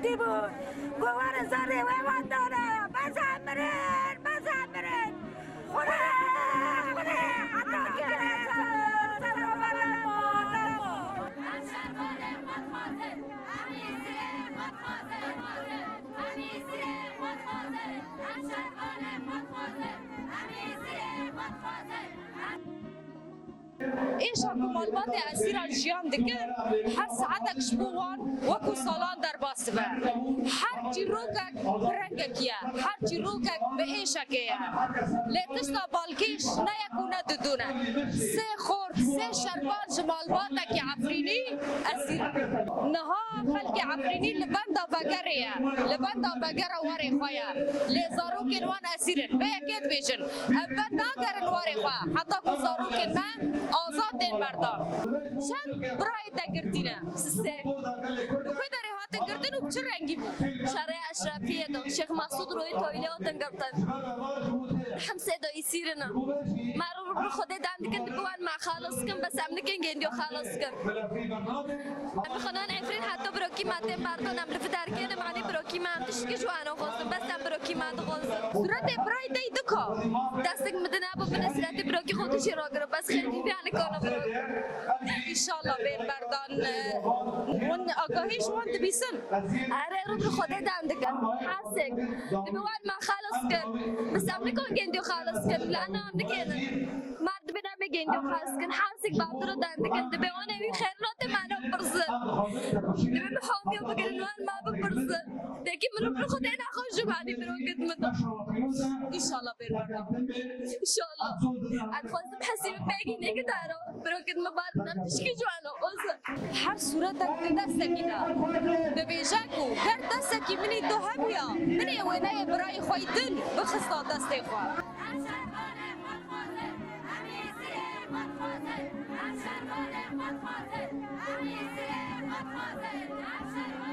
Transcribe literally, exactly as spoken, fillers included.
Tî bû, ku werin zarê wê wan dane, bes em mirin, bes em mirin. Xwedê, Xwedê, heta kere ser, ser wan nermo, nermo. Em şervanê xwe dixwazin, em Êzidê xwe dixwazin, em Êzidê xwe dixwazin, em şervanê xwe dixwazin, em Êzidê xwe dixwazin, em Êşa ku malbatê esîran jiyan dikin, her saetek ji bo wan wekû salan derbas dibe. Her çîrokek bi rengekî ye, her çîrokek bi êşekê ye. Lê tişta balkêş ne yek û ne didû ne. Sê xort, sê şervan ji malbatekî Efrînî esîr in. Niha xelkê Efrînî li benda vegerê ye, li benda vegera warê xwe ye. Lê zarokên wan esîr in. Vê yekê dibêjin, ev ber nagerin warê xwe, heta ku zarokên me azad tên berdan. Çend birayê te girtîne? Sisê. Li ku derê hatin girtin û bi çi rengî bû? Şerê Eşrefiyê de Şêx Mesûd Royê Toylê hatin girtin. Hemsê de îsîrine. Me rû bi Xwedê dan dikin, dibe wan me xalas kin, bes em nikin gêndiyo xalas kin. Em bi xanan Efrîn heta birokî me tên berdan, em li vî derkê ne, manî birokî me em tişkî ji wan xwestin, bes em birokî me dixwestin. Sûretê birayê te yî dika. Destek min dinebû binê sûretê birokî xwe tu jî ragire, bes xêr bî, biyanê kana birokî. Înşallah bên berdan, e, hûn agahî ji wan dibîsin. Erê, rû bi Xwedê dan dikin. Hesek. Dibe wan me xalas kin. Bes em nikin gêndiyo xalas kin. Lana em nikênin. Merdimê name gêndiyo xalas kin. Hesek babdiro dan dikin. Dibe wan ewî xêr rote me ne birzin. Dibe bi hamiyo bigirin wan me bibirzin. Dekî min rû bi Xwedê naxwe ji manî birokit min de. Înşallah bên berdan. Înşallah. Ez dixwazim hesî bi pêgî nêkitaro. Birokit min bar nem tişkî ciwano. Oz. Her sûretek di destekî de dibêje ku ger destekî min î do hebûya, min ê wêneyê birayê xwe yî din bixista destê xwe. Em şervanê xwe dixwazin, em Êzidê xwe dixwazin, em şervanê xwe dixwazin, em Êzidê xwe dixwazin, em şervanê